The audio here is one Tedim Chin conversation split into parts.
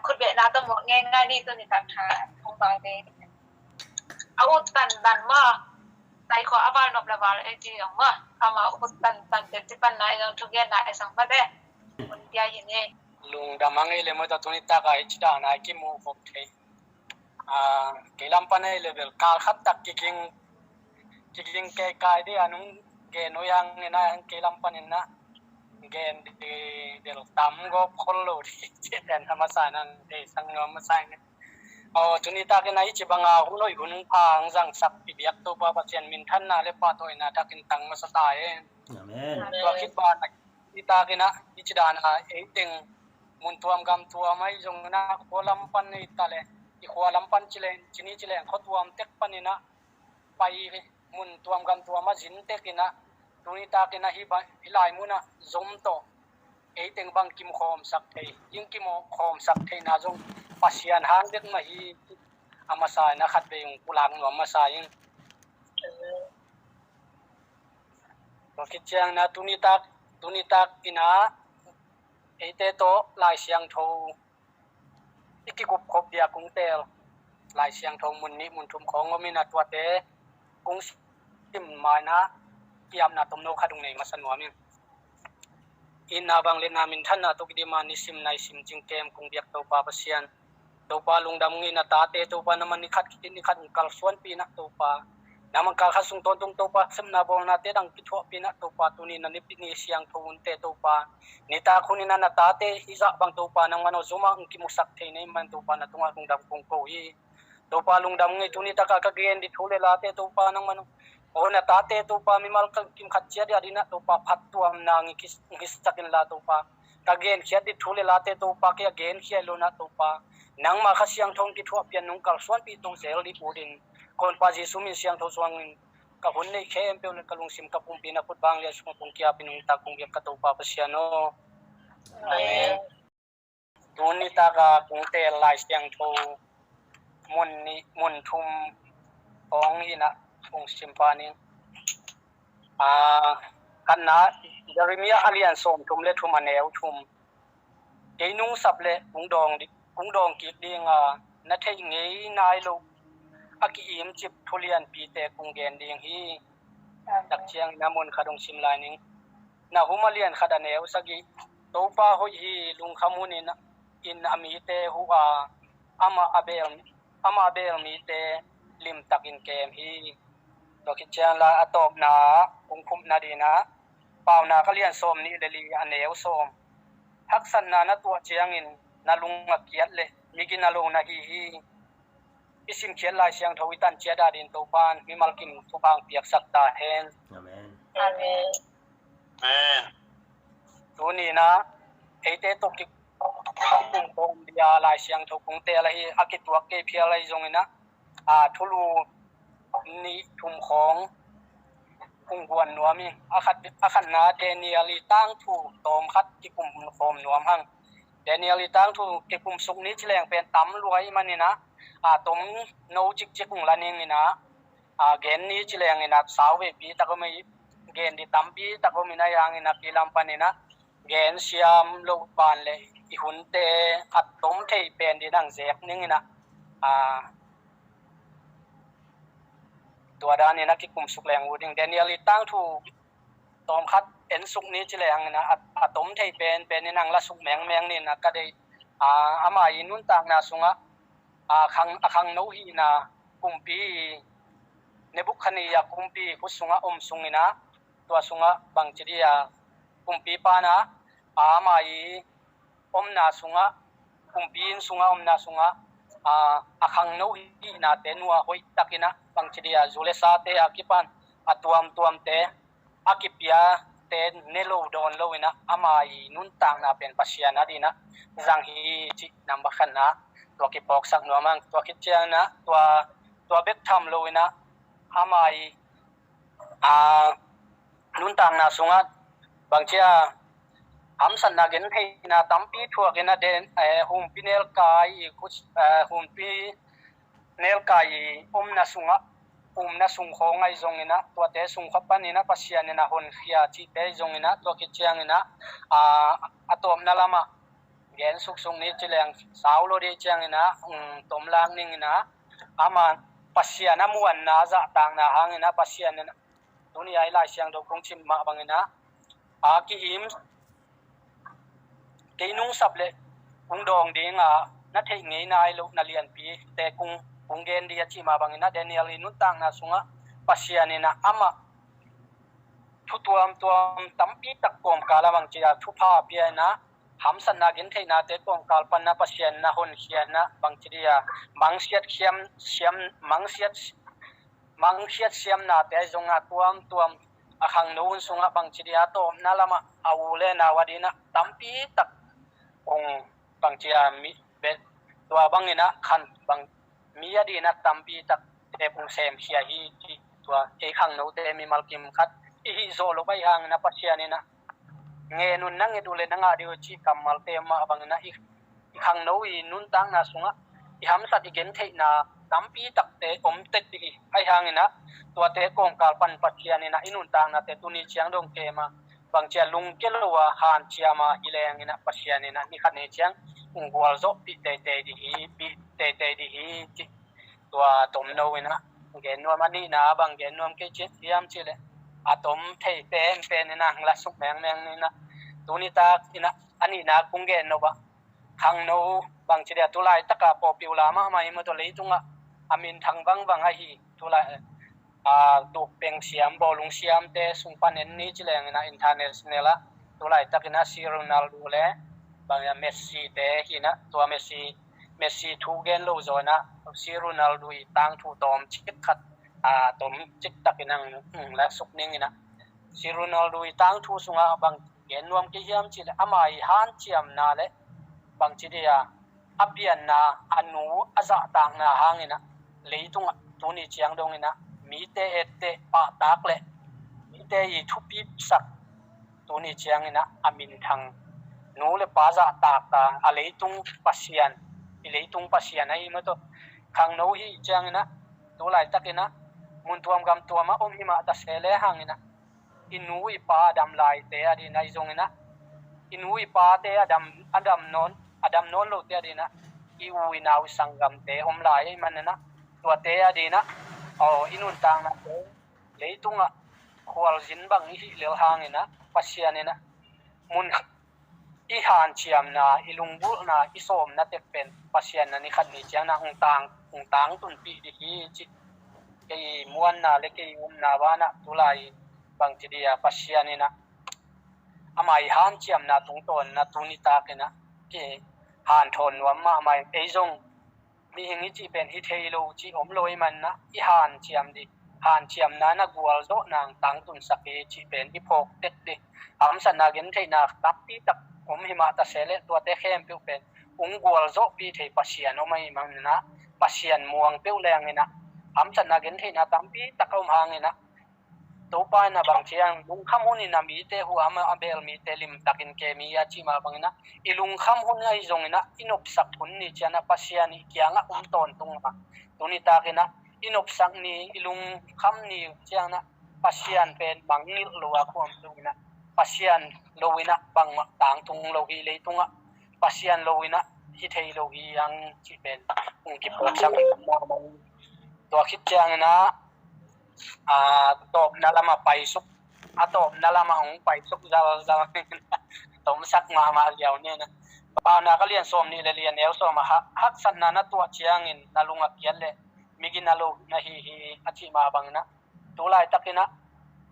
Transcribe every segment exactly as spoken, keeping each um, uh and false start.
Khutbetna tawh mawh ngeingai ni, tuni tak tha hong val ve. A ut tantan maw? Taikhua a val nop le val ei ci zong maw? Ama ut tantan te ci panna ei zong thugenna ei zong mate. Mun pia hi ni. Lungdam a ngei le maw, tuni tak a i ci dan a i kimu khop thei. Kei lam pan ei le bel kal khat tak kiging kiging kei kai di a nung gen oi hang ina hang kei lam pan ina gen di del tam gop khol lo di ci den a masa nang dei sang nuam masa nang. Aw, tuni takin a i ci banga hun oi hun pha hong zangsak i biak Topa Pasian minthanna le pahtawina takin tang masa ta e. Amen. Tua khit ban a i takin a i ci dan a ei teng mun tuam gam tuam a i zong ina khua lam pan i ta le i khua lam pan ci leng ci ni ci leng khua tuam tek pan ina pai mun tuam gam tuam a zin tek ina tuni takin a hi lai mun a zom tawh ei teng bang kim khawmsak thei, ing kim khawmsak theihna zong Pasian hang dek mah hi. A masa ina khat vei ung pulak nuam masa ing. Tua khit ciang ina tuni tak tuni tak ina eite tawh Lai Siangtho i kikup khop dia kung tel Lai Siangtho mun nih mun thum khawng om ina tuate kung sim ma ina kiamna tomno khat ung nei masa nuam ing. Ina bang le na minthanna tuk dima nisim naisim cingkem kung biak Topa Pasian. Topa lungdam ngei na tate Topa na man ni khat kitin ni khat ung kalsuanpi na Topa. Na man kal khat sung tawntung Topa sepna bawlnate dang kithuahpi na Topa tuni na nipi ni siangtho unte Topa. Nitak hun ina na tate i zah bang Topa nangman aw zoma ung kimusak thei nei man Topa na tungah lungdam kung ko hi. Topa lungdam ngei tuni taka ka gen di thu le late Topa nangman aw na tate Topa mimal ka kim khat ciat ya dina Topa phattuamna ngi kis ngi sakin la Topa. Ka gen khiat di thu le late Topa kia gen khiat lo na Topa. Nangma kha siangtho kithuah pian nung kalsuanpi to zel di pu din. Konpa Jesu min siangtho suangin ka hun nei khempeuh le ka lungsim ka pumpi na khut bang lian sung kung kiapi nung tak kung biak ka Topa Pasian aw. Amen. Tuni taka kung tel Lai Siangtho mun nih mun thum kong ina kung simpa ning. Kanna Jeremiah a lian sawm thum le thum a neu thum. Kei nungsap le kung dawng kik dinga na theih ngei nai lo a ki-im cip thulianpite kung gen ding hi. Takciang ina mun khat hong sim lai ning. Nahum a lian khat a neu sagih. Topa hoih hi, lungkham hunin in a mite huh a, amah a beel amah a beel mite limtakin kem hi. Tua khit ciang la a tawpna ah kung khumna dinah Paunak a lian sawm nih le li a neu sawm. Haksatna na tuah ciangin na lung a kiat le migina lo na hi hi. I simkhiat Lai Siangtho i tanciat adin Topan mimal kim thupha piaksak ta hen. Amen. Amen. Amen. Tuni na eite tawh kikum khawm dia Lai Siangtho kung tel ahi a kituak kei phial ahi zongin ah a thulu nih thum khawng kung guan nuam hi. A khat a khatna Daniel i tangthu tawm khat kikum khawm nuam hang. Daniel i tangthu kikum suk ni ci leng pen tam lua i manin ah a tom no cikcik ung la ning in ah a gen ni ci leng in ah sau veipi tak om hi. Gen di tampi tak om in ah i hang in ah kilam pan in ah gen siam lo ban le i hunte a tom thei pen di nang zek ning in ah a tua dan in ah kikum suk leng uh ding. Daniel i tangthu tawm khat en suk ni ci leng in ah a tom thei pen pen in ang la suk mengmeng ni in ah ka deih. A ama i nuntakna sungah a khang a khangno hihna kumpi Nebukhadnezzar kumpi khut sungah om sung in ah tua sungah bangci dia kumpipa na a ama i omna sungah kumpi inn sungah omna sungah a a khangno hihnate nua hoih takin ah bangci dia zu le sate a kipan a tuamtuamte a kipiate ne lo dawn lo in ah ama i nuntakna pen Pasian a dinah zang hi cih namba khatna tua kipawksak nuam ang. Tua khit ciang in ah tua tua bek tham lo in ah ama i a nuntakna sungah bangcia hamsatna gentheihna tampi thuak in ah den humpi nelkai i khut humpi nelkai i omna sungah umna sung khawng ahi zongin ah tuate sung khawng panin ah Pasian in ah honkhia cihte ahi zongin ah tua khit ciangin ah a tawpna lamah gen suksuk ni ci leng sau lo dih ciangin ah, um, tomlak ning in ah, ama Pasian a muanna zahtakna hangin ah Pasian in ah tuni a i Lai Siangtho kong cih mah bangin ah, a ki-im kei nungsap le kung dawng ding a na theih ngei nai loh na lianpi te kung, kung gen dih a cih mah bangin ah Daniel i nuntakna sungah Pasian in ah amah thu tuamtuam tampi tak kawmkal a bangci a thupha pia in ah hamsatna gentheihnate kawmkal pan ah Pasian in ah honkhia in ah bangci dih a mangsiat khiam siam mangsiat mangkhiat siamnate ahi zongin a tuamtuam a khangno hun sungah bangci dih a tawpna lamah a u le nau a dih in ah tampi tak kong bangci a mi bet tua bangin ah khan bang mi a dih in ah tampi tak te kong semkhia hi ci tua ei khangnote mimal kim khat i hih zawh loh ahi hangin ah Pasian in ah ngen un na nget uh le na ngah dih uh cih kammalte mah bangin ah i, i khangno i nuntakna sungah i hamsat i gentheihna tampi takte om tek dih hi. Ahi hangin ah tuate kawmkal pan Pasian in ah i nuntaknate tuni ciang dong kei mah bangci a lungkia lo a hanciam a hi leng in ah Pasian in ah ni khat ni ciang hong gualzawhpih teitei dih hi, pih teitei dih hi cih tua tomno in ah gen nuam. A nihna bang gen nuam kei cih hiam cih leh a tom thei penpen in ah hong la suk mengmeng in ah tuni tak in ah a nihna kong gen nop ah khangno bangci dih a tulaitak a pawlpi uh la mahmah hi mah tawh leitungah a minthang vangvang ahi tulai a tuk peng siam bawlung siamte sung pan en ni ci leng in ah international ah tulaitak in ah C Ronaldo le bang a Messi te hi in ah tua Messi Messi thu gen lo zaw in ah C Ronaldo i tangthu tawm cik khat a tom cik tak in ah hong la suk ning in ah C Ronaldo i tangthu sungah bang gen nuam kei hiam cih leh ama i hanciamna le bangci dih a a pianna a nu a zahtakna hangin ah leitungah tuni ciang dong in ah mite etteh pahtak le mite i thupisak tuni ciang in ah a minthang nu le pa zahtak a, a leitung Pasian i leitung Pasian ahi mah tawh khangno hi ciang in ah tulaitak in ah mun tuam gam tuam ah om hi mah ta se le hangin ah i nu i pa a dam laite a dih in ah i zong in ah i nu i pate a dam a dam nawn a dam nawn lote a dih in ah i u i nau i sanggamte om lai ahi man in ah tuate a dih in ah aw i nuntaknate leitungah khualzin bang i hih lel hangin ah Pasian in ah mun i hanciamna i lunggulhna i sawmna tek pen Pasian in ah ni khat ni ciang in ah hong tang hong tangtunpih dih hi cih kei muanna le kei upna banah tulai bangci dih a Pasian in ah ama i hanciamna tungtawn in ah tuni tak in ah kihanthawn nuam mahmah in ei zong mihing i cih pen hi thei lo cih om lo ahi man in ah i hanciam dih hanciamna in ah gualzawhna hong tangtunsak hi cih pen i phawk tek dih. Hamsatna gentheihna tampi tak om hi mah ta se leh tuate khempeuh pen hong gualzawhpih thei Pasian om ahi man in ah Pasian muang peuh leng in ah hamsatna gentheihna tampi tak a om hang in ah Topa in ah bang ciang lungkham hun in ah mite hu a ma a bel mite limtakin ke mi a cih mah bang in ah i lungkham hun ahi zong in ah i nopsak hun ni ciang ah Pasian i kiangah om tawntung a tuni tak in ah i nopsak ni i lungkham ni ciang ah Pasian pen mangngilh lo a khuam tung in ah Pasian lo in ah bangmah tangtung lo hi leitungah Pasian lo in ah hi thei lo hi ang cih pen hong kiphawksak hi. Tua khit ciang in ah a tawpna lamah paisuk a tawpna lamah hong paisuk zalzal tomsak mahmah liau ni in ah Paunak a lian sawm nih le lian neu sawm ah haksatna na tuah ciangin na lung a kiat le migina lo na hi hi a cih mah bang in ah tulaitak in ah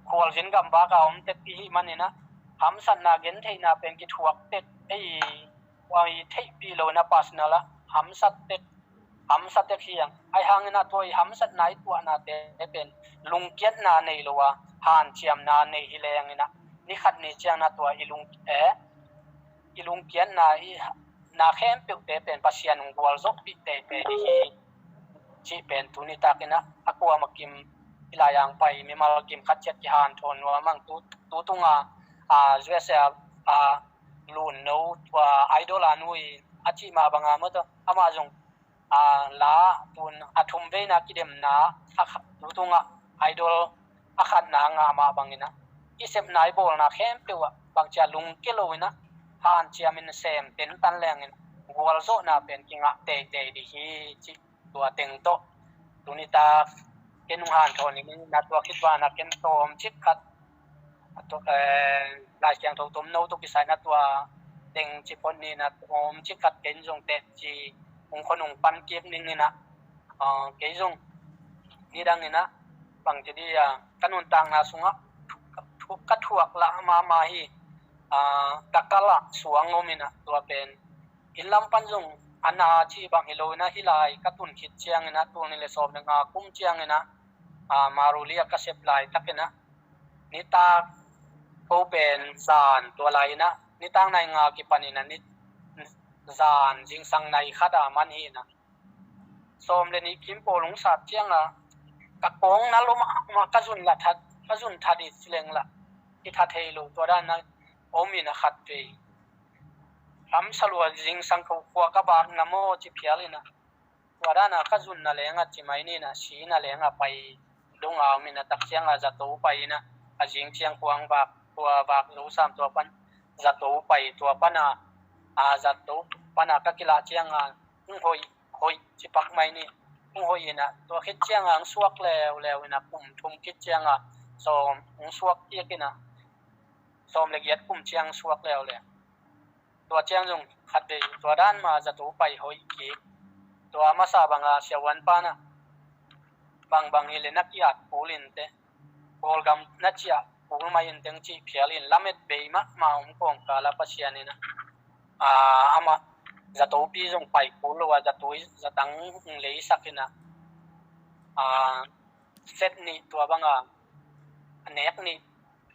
khualzin gamvak a om tek i hih man in ah hamsatna gentheihna pen kithuak tek ei i theihpih lo in ah personal ah hamsat tek hamsa tek hi ang. Ahi hang in ah tua i hamsatna i tuahnate pen lungkiatna nei lo a hanciamna nei hi leng in ah ni khat ni ciang in ah tua i lung eh i lungkiatna i na khempeuhte pen Pasian hong gualzawhpih teitei dih hi cih pen tuni tak in ah a kuamah kim i lai-ang pai mimal kim khat ciat kihanthawn nuam ang. Tu, tu tunga a U S A a lunno tua idol a nu i a cih mah bang a maw tawh amah zong a la tun a thum veina kidemna a kha- tu tungah idol a khatna ngah mah bang in ah i sepna i bawlna khempeuh ah bangci a lungkia lo in ah hanciamin sem tentan lengin gualzawhna pen kingah teitei dih hi cih tua teng tawh tuni tak ken hong hanthawn ning in ah, tua khit banah ken tawmcik khat, a tua, eh, Lai Siangtho tomno tawh kisai in ah tua teng ci phot ni in ah, tawmcik khat ken zong teci hong khon hong pan kik ning in ah, ah, kei zong nidang in ah bangci dih a, ka nuntakna sungah thu-, ka thuak lah mahmah hi. Ah, ka kal ah suang om in ah, tua pen inn lam pan zong a na cih bang hi lo in ah, hih lai ka tun khit ciangin ah, tul nih le sawm le nga kum ciangin ah, ah, Maruli ah ka sep laitakin ah, nitak ko pen zan, tua lai in ah nitak nai nga kipan in ah, ni zan zingsang nai khat a man hi in ah, sawm le nih kim pawl hong sat ciangah ka kawng na lom ah ka zun lah that, ka zun that i ci leng lah i that thei lo, tua dan a om in ah, khat vei lamsa lua zingsang ko khua ka bak na maw ci phial in ah, tua dan a ka zun na leng ah ci mai ni in ah, si na leng ah pai dong a om in ah, tak ciangah zato pai in ah, a zing ciang khuang vak, khua vak zo sam, tua pan zato pai, tua pan a, a zato pan a ka kilah ciangah hong hoih, hoih ci pak mai ni. Hong hoih in ah, tua khit ciangah hong suak leuleu in ah, kum thum khit ciangah sawm hong suak kik in ah, sawm le giat kum ciang suak leuleu. Tua ciang zong khat vei tua dan mah zato pai hoih kik. Tua masa bangah siavuan pan ah, bangbang hi leh na ki-at kul in teh, Kawlgam na ciah kul mai in teng cih phial in, lamet bei mahmah om kawmkal ah Pasian in ah, ah, amah zatopi zong pai kul lo a, zato, zatang hong leisak in ah, ah, set nih, tua bangah a nek nih,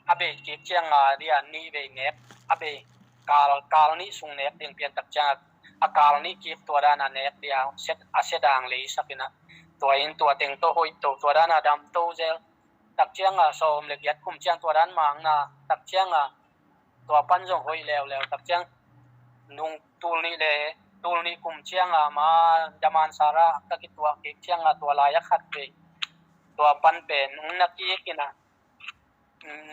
a bei kik ciangah dia nih vei nek, a bei kal, kal nih sung nek ding pian, tak ciangah a kal nih kik tua dan a nek dia set, a set a hong leisak in ah, tua in tua teng tawh hoih to, tua dan a dam to zel. Tak ciangah sawm le giat kum ciang tua dan mah hong na, tak ciangah tua pan zong hoih leuleu, tak ciang nung tul nih le, tul nih kum ciangah ma Damansara ka kituah kik ciangah, tua lai ah khat vei tua pan pen hong na kik in ah,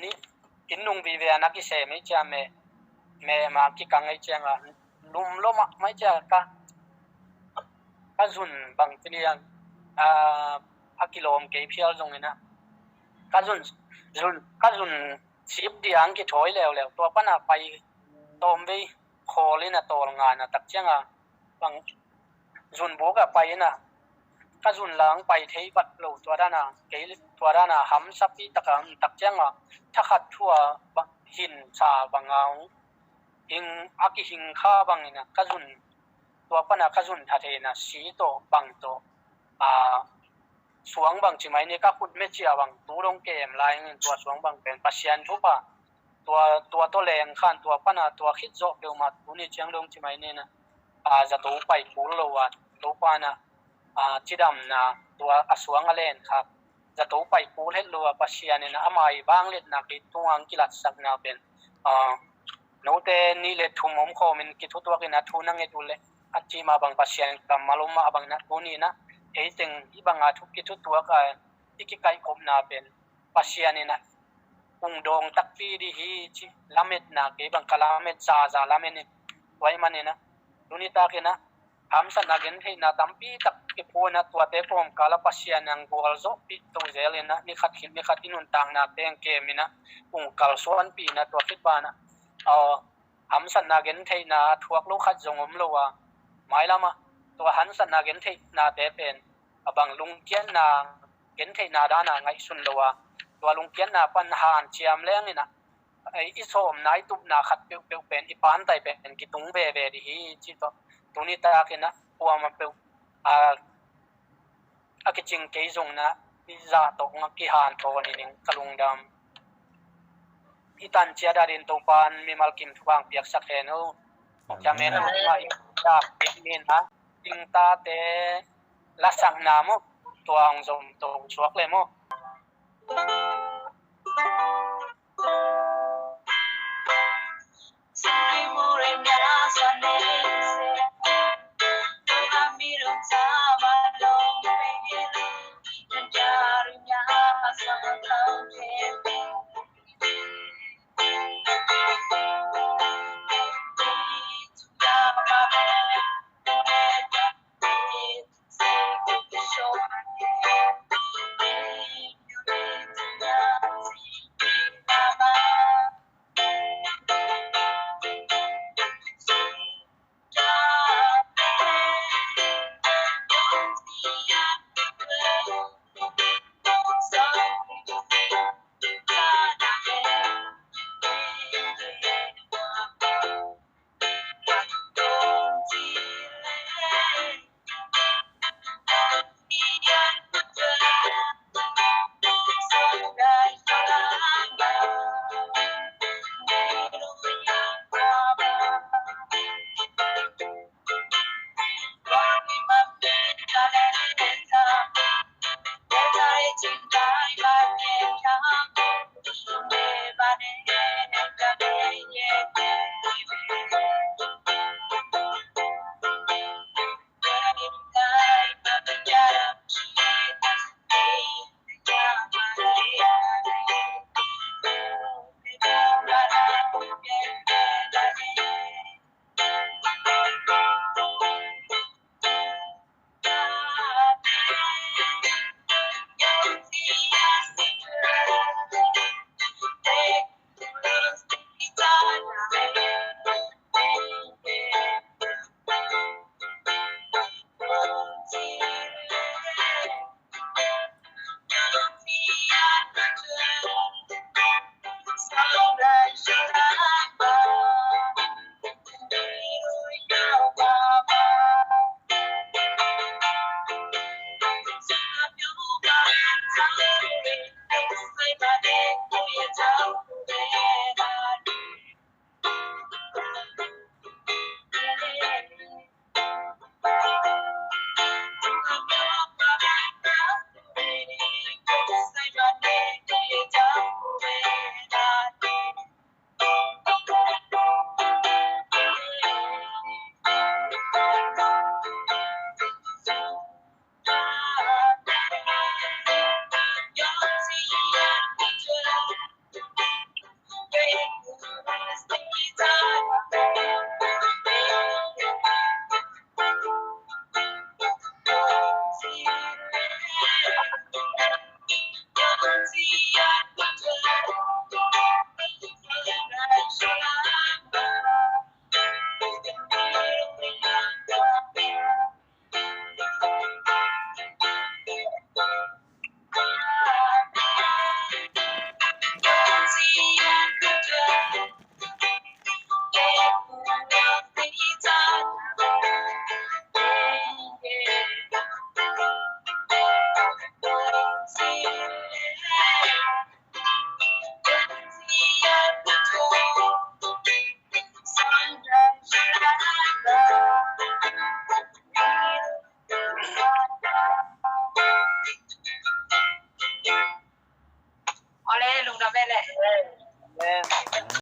nih, inn nung vive a na kisem hi ciah, meh, meh mah kikang hi ciangah, lum lua mahmah hi ciah, ka, ka zun bangci dih a, ah, a kilawm kei phial zong in ah, ka zun, zun, ka zun sip dih a hong kithawi leuleu, tua pan a pai tawmvei khawl in ah, tawlnga in ah, tak ciangah bang zun buk ah pai in ah, ka zun lah hong pai thei vat lo, tua dan a kei, tua dan a hamsapi tak a, tak ciangah thakhat thu a ba-, hin sa bang a hong hing, a kihing kha bang in ah, ka zun, tua pan a ka zun that thei in ah, si tawh bang tawh, ah, suang bang ci mai ni, ka khut meh ciah bang tu dong kem lai in, tua suang bang pen Pasian thupha, tua, tua tawh leng khan, tua pan a tua khit zawh peuhmah tuni ciang dong ci mai ni in ah, ah, zato pai kul lo a, Topa in ah, ah, cidamna, tua a suang a len kha, zato pai kul het lo a, Pasian in ah ama vangliatna kei tungah hong kilatsakna pen, ah, note nih le thum om khawm in kithutuak in ah thu na nget uh leh, a cih mah bang Pasian kammal om mah bang in ah, tuni in ah ei teng hih bang a thu kithutuak a, i kikaihkhopna pen Pasian in ah hong dawng takpi dih hi cih lametna, kei bang ka lamet zaza lamen in, tua ahih man in ah tuni tak in ah hamsatna gentheihna tampi tak kiphuan ah, tuate kawmkal ah Pasian in hong gualzawhpih to zel in ah, ni khat khit ni khat i nuntakna teng kem in ah hong kalsuanpih in ah, tua khit ban ah, aw, hamsatna gentheihna a thuak lo khat zong om lo a, mailam ah tua hamsatna gentheihnate pen a bang lungkiatna gentheihna dan a ngaihsun lo a, tua lungkiatna pan hanciam leng in ah, ei, i sawmna, i tupna khat peuhpeuh pen, i pantai pen kitung veve dih hi cih tawh, tuni tak in ah kuamah peuh, a, a kicing kei zong in ah i zah tawh hong kihanthawn hi ning, ka lungdam. I tan ciat a dingin Topa in mimal kim thupha hong piaksak hen aw. Amen. Amen. Hong tua i dak piak ni in ah, Ding Tate lasakna maw, tua hong zom to suak le maw.